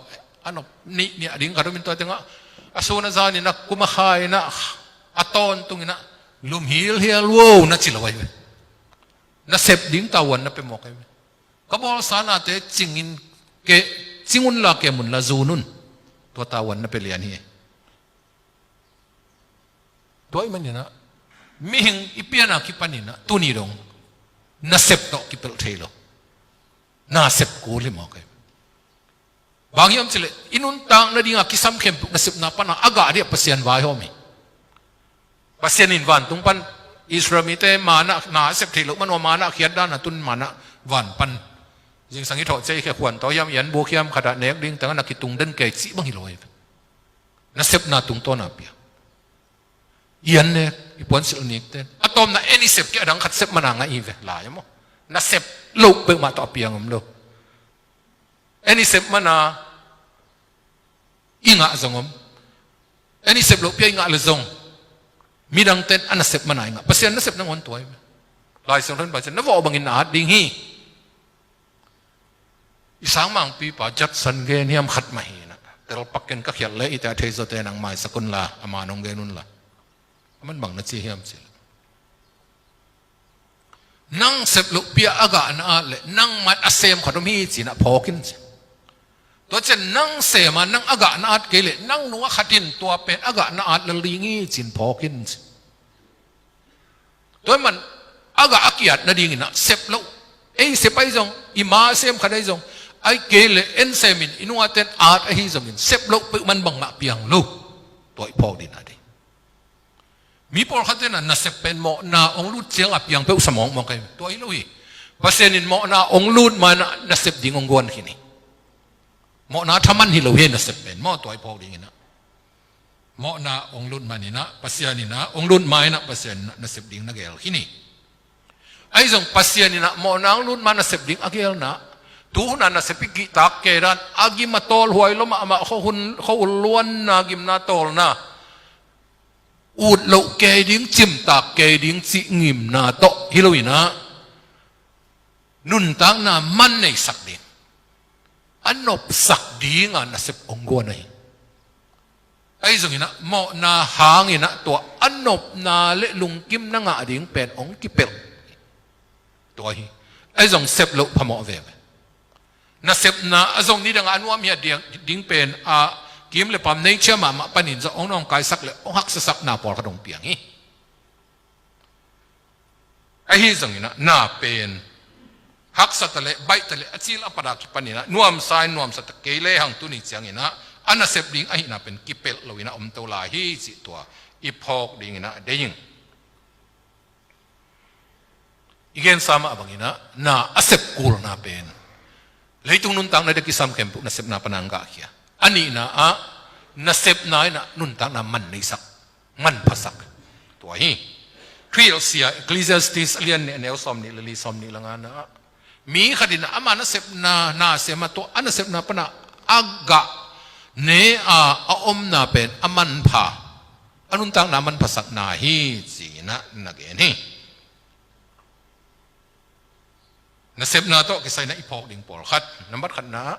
a nop nih nih a ding khat om in, tua tengah a sun a zan inah kum a kha inah, a tawntung inah, lum hilhial uh o na ci lo ahi ve. Nasep ding tavuan na pia mawk ahi ve. Ka bawlsa nate cingin ke, cing unla kem unla zun un. Tua tavuan na pia lian hi. Tua ahih man inah mihing i pian a kipan inah tuni dong nasep tawh kipelh thei lo. Nasep kul hi mawk ahi. Bang hiam cileh i nuntak nadinga kisam khempeuh nasepna pana a gah dih a Pasian vaihawm hi. Pasian in vantung pan Israel mite manna na a sep theih loh manua manna khiat dana tun manna van pan zingsang i thawh cia i khekhuan tawh hiam i an buk hiam khatah nek ding tengah na kitung den kei cih bang hi lo hi. Nasepna tungtawna pia i an nek i puansilh nikten a tawpna en i sep kei a dang khat sep mana ngah i ve lai maw? Nasep loh peuhmah tawh a piang om lo. En i sep mana i ngah zong om. En i sep loh pia i ngah le zong midangten a nasep mana i ngah. Pasian nasep nangawn tuai ve. Lai Siangtho in Pasian na vawh bangin na at ding hi. I sangmangpipa Judson gen hiam khat mah hi na telpak ken ka khiat le i te a thei zawte nang maisak unla ama nong gen unla. A man bang na ci hiam ci le nang sep loh pia a gah na at le nang mai a sem khat om hi ci na phawk in ci. Tua cian nang sema nang a gah na at kei le nang nunga khat in tua pen a gah na at le ling hi cin phawk in ci. Tua man a gah a kiat nadingin ah sep loh ei sep ahi zong i ma a sem khat ahi zong ai kei le en semin i nungaten at ahi zongin sep loh peuh man bangmah piang lo. Tua i phawk dina ding. Mi pawlkhat tena nasep pen mawhna ong lut cianga piang peuh sa mawkmawk ahi tua hi lo hi. Pasian in mawhna ong lut mana nasep ding ong guan khin hi. Mawhna thaman hi lo hi nasep pen maw tua i phawk dingina. Mawhna ong lut maninah Pasian inah ong lut mainah Pasian inah nasep ding na gel khin hi. Ahi zong Pasian inah mawhna ong lut ma nasep ding a gelna tuhuna nasep i kihtak kedan a gim a tawlhuai lomah amah kho hun kho un luanna gimna tawlna ut loh kei ding cimtak kei ding cih ngimna tawh hi loinah nuntakna man neisak ding a nopsak dinga nasep ong guan ahi. Ahi zonginah mawhna hanginah tua a nopna le lungkim na ngah ding pen ong kipelh. Tua hi. Ahi zong sep loh phamawh veve. Nasepna a zong nidangah a nuam hi a ding pen a kim le pam nature mahmah panin zong ong nawngkaisak le ong haksasakna pawlkhat ong piang hi. Ahi zonginah na pen haksata le baihta le a cil a padah kipaninah nuamsa in nuamsata kei le hang tuni cianginah a nasep ding ahihna pen kipelh loinah omto lai hi cih tua i phawk dinginah a deing. I gensa mah banginah na a sep kulna pen leitung nuntakna dek kisam khempeuh nasepna pana ang gahkhia. A nihna ah nasepna inah nuntakna man neisak man phasak. Tua hi. Thuhilhsia Ecclesiastes a lian nih a neu sawm nih le li sawm nih le ngana ah mi khatinah ama nasepna nasema tua a nasepna pana a gah ne a a omna pen a manpha a nuntakna manphasakna hi cinah na gen hi. Nasepna tawh kisai na i phawk ding pawlkhat nambat khatna ah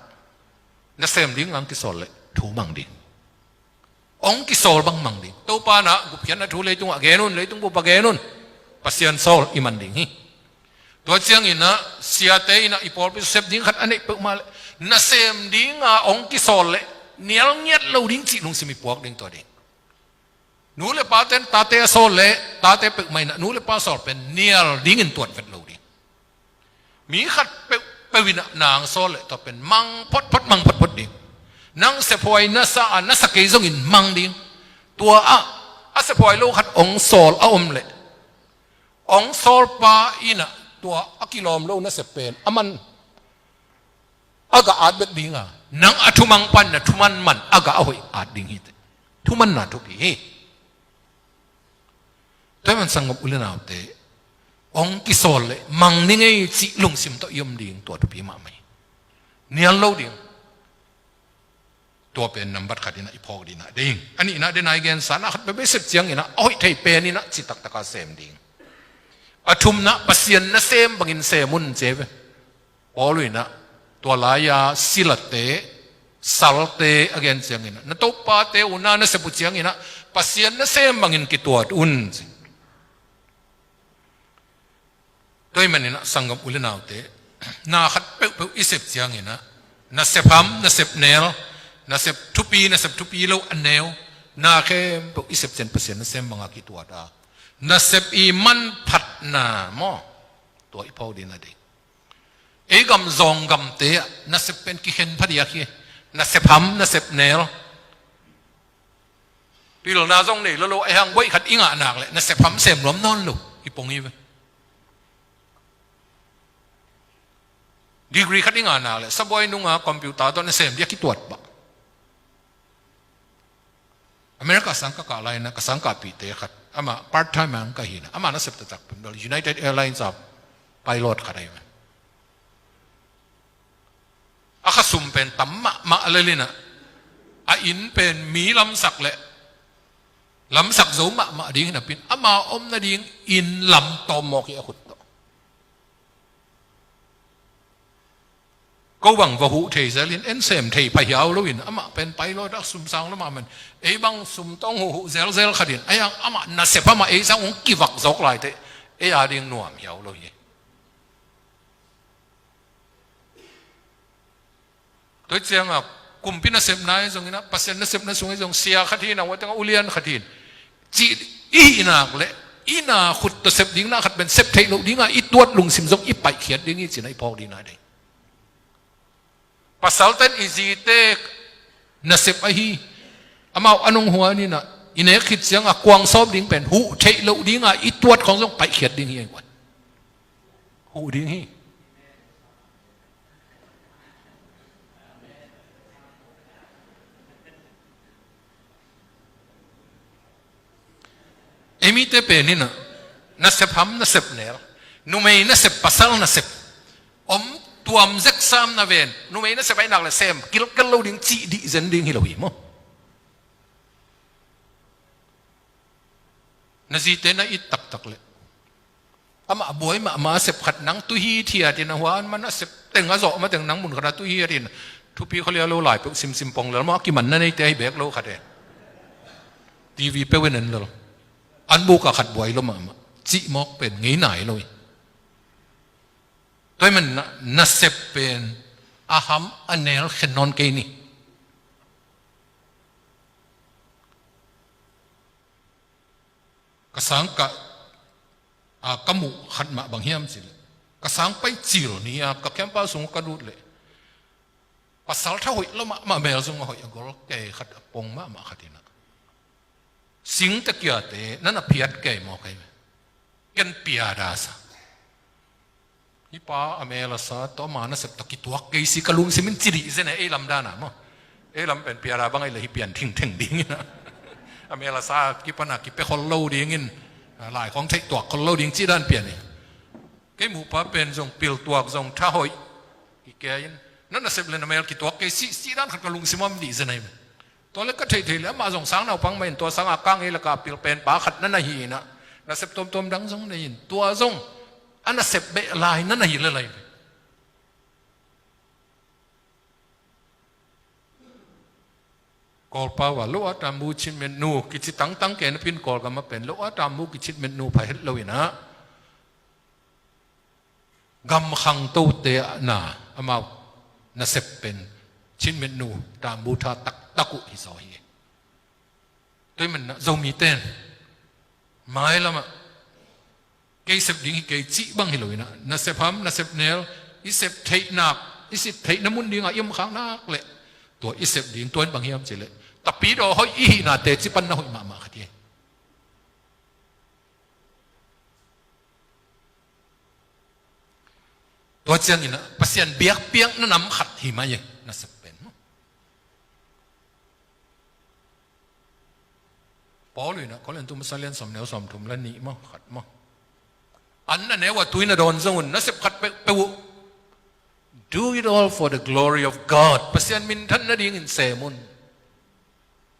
nasem ding ang kisawl le thu mang ding. Ong kisawl bang mang ding. Topa na gupkhiatna thu leitungah gen un leitung bupa gen un. Pasian sawl i man ding hi. Tua cianginah siate inah i pawlpi sep ding khat a neih peuhmah le nasem dinga ong kisawl le nial ngiat lo ding cih lungsim i puak ding tua ding. Nu le paten tate a sawl le tate peuhmah inah nu le pa sawl pen nial dingin tuat vet lo ding. Mi khat peuhpeuh inah nang sawl le tua pen mang photphot mang photphot ding. Nang sephuai nasa a nasa kei zongin mang ding. Tua ah a sephuai lo khat ong sawl a om le ong sawlpa inah tua a kilawm lo nasep pen a man a gah at bet dinga nang a thumang pan na thuman man a gah a hoih at ding hi teh. Thumanna thupi hi. Tua man sanggam u le naute ong kisawl le mang ni ngei cih lungsim tawh i om ding tua thupi mahmah hi. Nial lo ding. Tua pen nambat khat inah i phawk dinah ding a nihna dena i gensa na khat peuh beiset cianginah a hoih thei pen inah citaktaka sem ding. A thumna Pasian nasem bangin sem un ce ve. Paul inah tua laia silate salte a gen cianginah na topate una nasep uh cianginah Pasian nasem bangin kituat un ci. Tua i maninah sanggam u le naute na khat peuhpeuh i sep cianginah nasep ham nasep nel nasep thupi nasep thupi lo a neu na khempeuh i sep cian Pasian nasem banga kituat a nasep i manphatna maw? Tua i phawk dina ding. Ei gam zawng gamte ah nasep pen kikhen phadiak hi. Nasep ham, nasep nel. Pilna zong nei lo lo, a hiang buai khat i ngah nak leh nasep ham sem nuam nawn lo. I pong hi ve. Degree khat i ngah nak leh sabuai nunga computer tawh nasem dia kituat bah. America sang ka kah lai-in ah, ka sang kahpihte khat, amah part time ang ka hi-in ah, amah nasep taktak pen bel United Airlines a pilot khat ahi ve. A khasum pen tam mahmah lel-in ah, a inn pen mi lamsak leh lamsak zo mahmah ding hi napi-in, ama om nading inn lam tawm mawk hi a khut tawh. Ko bang va huh thei zel-in, en sem thei pha hiau lo-in, amah pen pilot a sum sang lo mahmah-in, ei bang sum tawh hong huh huh zelzel khat in, a hiang amah nasep hamah ei sang hong kivak zawk lai teh, ei a ding nuam hiau lo hi. Tua hi ciangah kumpi nasepna hi zongin ah, Pasian nasepna sung hi zong, sia khat hi-in ah, ua tengah ulian khat hi-in, cih i hih nak leh, i na khut tawh sep ding na khat pen sep theih loh dinga i tuat lungsim zong i paihkhiat ding hi ci-in ah i phawk ding na ding. Pasalte'n i zite nasep ahi, amau an hong huan-in ah, i nek khit ciangah kuang sawp ding pen huh theih loh dinga i tuat khawng zong paihkhiat ding hi, ahi guan. Huh ding hi. Ei mite pen in ah, nasep ham, nasep nel, numei nasep, pasal nasep, om tuam zek sam na ven, numei nasep ahih nak leh sem kilkel lo ding cih dih zen ding hi lo hi maw. Na zite na it taktak leh, amah buai mahmah a sep khat nang tu hithiat in, a hua an man a sep teng a zawh mateng nang mun khat a tu hithiat in, thupi khualia lo lai peuh simsim pong lel maw, a kiman na neite ahi bek lo khat e. TV peuh in en lel. An buk a khat buai lo mahmah cih mawk pen ngei nai lo hi. Tua ahih manin ah, nasep pen a ham a nel khen nawn kei ni. Ka sang ka, a, ka muh khat mah bang hiam cih leh, ka sang pai cil ni a, ka camp sung ka lut leh, pasal tha hoih lo mahmah, mel zong a hoih a gol kei khat, a pong mahmah khat in ah, singte kiate na na phiat kei maw kei ve. Ken piada sa. Hih pa a mel a sa tawh, ama nasep tawh kituak kei si, ka lungsim in ci dih zen e, ei lam dan a maw. Ei lam pen piada bang ahih leh hih pian thingtheng ding in ah, a mel a sa kipan a kipia khol lo ding in, a, lai khawng theih tuak khol lo ding cih dan pian hi. Kei muhpa pen zong piltuak zong tha hoih hi kei in, na nasep leh na mel kituak kei si, cih dan khat ka lungsim ah om dih zen ahi ve. Tua leh ka theihtheih leh amah zong sang naupang mah in, tua sangah ka ngei lakah pil penpa khat na na hi in ah, nasep tuamtuam dang zong nei in, tua zong a nasep beh lai na na hi lel ahi ve. Kawlpau ah Lower Tambu Chinmiet nu kici tangtang kei napi-in, Kawlgam ah pen Lower Tambu kici Chinmiet nu pha het lo in ah, gam khangtote na, amau nasep pen Chinmiet nu, Tambu tha taktak uh hi zaw hi. Tua ahih manin ah Zomite in mailam ah kei sep ding hi kei cih bang hi lo in ah, nasep ham, nasep nel, i sep theih nak, i sep theihna mun dingah i om khak nak leh, tua i sep ding tua in bang hiam cih leh, tapidaw hoih i hihna teci pan na hoih mahmah khat hi. Tua ciangin ah Pasian biakpiakna nam khat hi mai e, nasep pen. Paul in ah Korin tung masa lian sawm, neu sawmthum leh nih maw, khat maw, an na neu a tui na dawn zong un, nasep khat peuhpeuh uh, do it all for the glory of God. Pasian minthan nadingin sem un.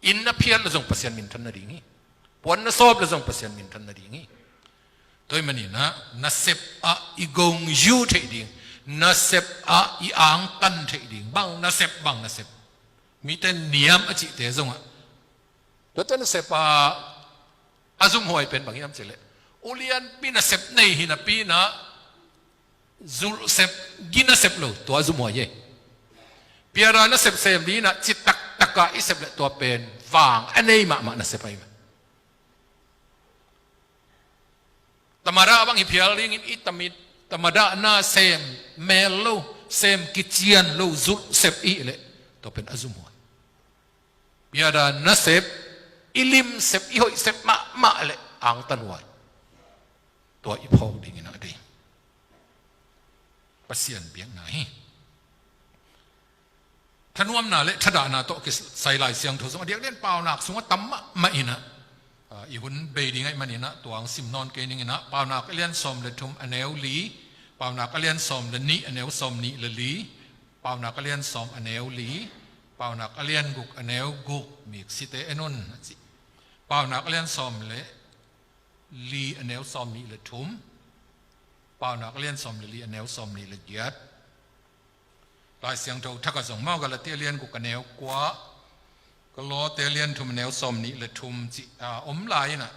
Inn na phiat leh zong Pasian minthan nading hi. Puan na sawp leh zong Pasian minthan nading hi. Tua ahih manin ah, nasep ah i gong yu theih ding, nasep ah i angtan theih ding, bang nasep, bang nasep. Mite niam a cihte zongah, tuate nasep ah a zumhuai pen bang hiam cih leh, ulianpi nasep nei hi napi-in ah, zulhsep, gi nasep lo, tua zumhuai hi. Piara nasep sem ding in ah, ci taktak a i sep leh tua pen vang a nei mahmah nasep ahi ve. Tamada bang hi phial dingin i tamit, tamada na sem mel lo, sem kician lo, zulhsep i hih leh, Tua pen a zum huai. Piada nasep, i limsep, i hoihsep mahmah le angtan huai. Tua i phawk dingin a dei. Pasian biakna hi. Thanuamna le thadahna tawh kisai Lai Siangtho zong a diakdiak in Paunak sungah tam mahmah in ah, i hun bei ding ahih manin ah tua hong sim nawn kei ning in ah, Paunak a lian sawm le thum a neu li, Paunak a lian sawm le nih a neu sawm nih le li, Paunak a lian sawm a neu li, Paunak a lian guk a neu guk, Miksite en un a ci. Paunak a lian sawm le li a neu sawm nih le thum, Paunak a lian sawm le li a neu sawm nih le giat. Lai Siangtho thak ah zong maw, Galati a lian guk a neu kua, Kolose a lian thum a neu sawm nih le thum cih, a, om lai in ah.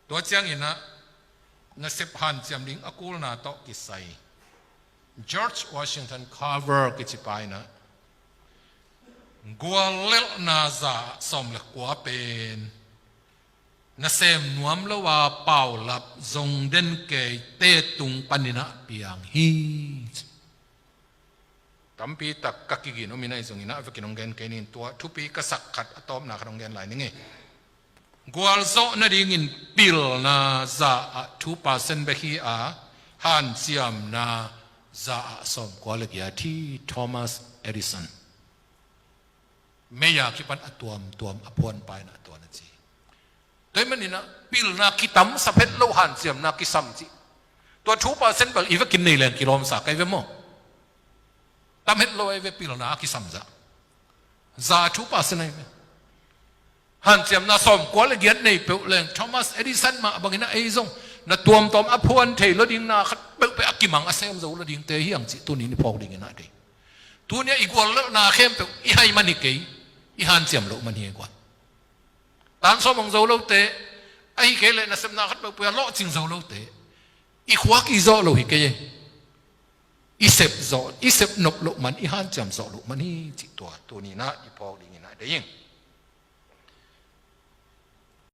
Tua ciangin ah nasep hanciam ding a kulna tawh kisai George Washington Carver kici pa in ah, guallelhna za ah sawm le kua pen nasem nuam lo a paulap zong den keite tung panin ah piang hi. Tampi tak ka kigin om in ah, ahi zongin ah a vekin hong gen kei ning, tua thupi ka sak khat a tawpna khat hong gen lai ning e. Gualzawh nadingin pilna za ah two percent bek hi a, hanciamna za ah sawmkua le giat hi. Thomas Edison. Mei a kipan a tuamtuam a phuanpa in ah tua na ci. Tua ahih manin ah pilna kitamsap het lo, hanciamna kisam cih. Tua two percent bel i vekin nei leng kilawmsa ka hi ve maw. Tam het lo ahi ve pilna a kisam za. Za two percent ahi ve. Hanciamna sawmkua le giat nei peuh leng Thomas Edison mah bangin ah ei zong na tuamtuam a phuan thei lo ding, na khat peuhpeuh a kimang a sem zo lo dingte hi hang cih tuni-in i phawk dingin a dei. Tuni-ah i guallelhna khempeuh i hai man hi kei, i hanciam loh man hi, gual. Tan sawm hong zo lote, ahih kei leh nasepna khat peuhpeuh a lawhcing zo lote, i khuak i zawh lo hi kei e. I sep zawh, i sep nop loh man, i hanciam zawh loh man hi cih tua tuni-in ah i phawk dingin a dei ing.